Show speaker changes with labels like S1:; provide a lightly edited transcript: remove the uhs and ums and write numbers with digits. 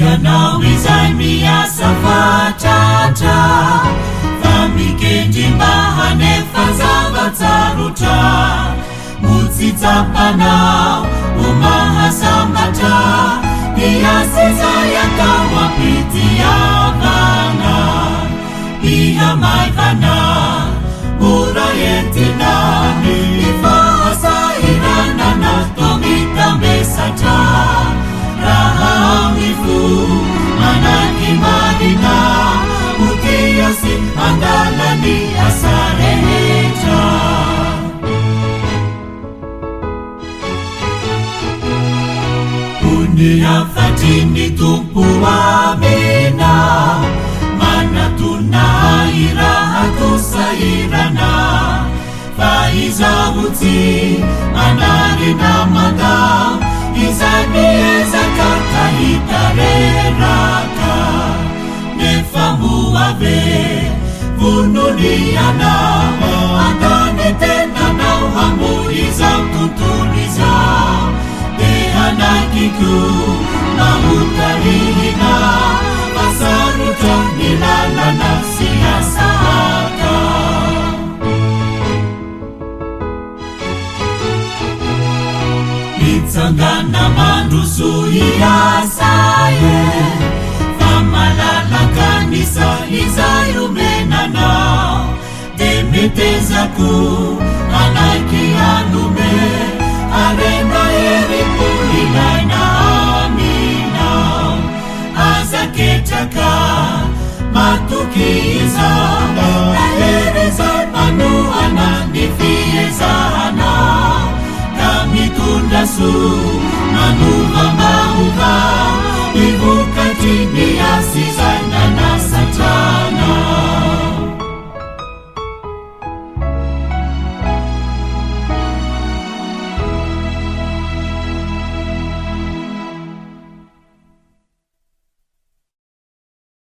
S1: Ianao izay miasa fatratra fa mikendry mba hanefa zava-tsarotra moa tsy tsapanao ho mahasambatra ny asa izay atao am-pitiavana Mihamaivana, mora entina ny fahasahiranana toa mitambesatra raha amin'ny fo manaiky marina ho tia sy handala ny asa rehetra. Hoy ny hafatry ny Tompo Amena, Manatona ahy raha toa sahirana, fa izaho tsy manary na mandà izay miezaka ka hita reraka. Nefa moa ve vonona ianao handà ny tenanao hamoy izao tontolo izao? Dia hanaiky koa mba hotarihina fa sarotra ny lalana sy asa atao. Mitsangana mandroso hiasa e Fa malalaka ny saha izay omena anao Dia meteza koa hanaiky hanome Harena herim-po ilaina aminao Aza ketraka matoky izao Na hery izay manohana ny fiezahanao Ka mitondra soa manova mba ho vao Ny vokatry ny asa izay.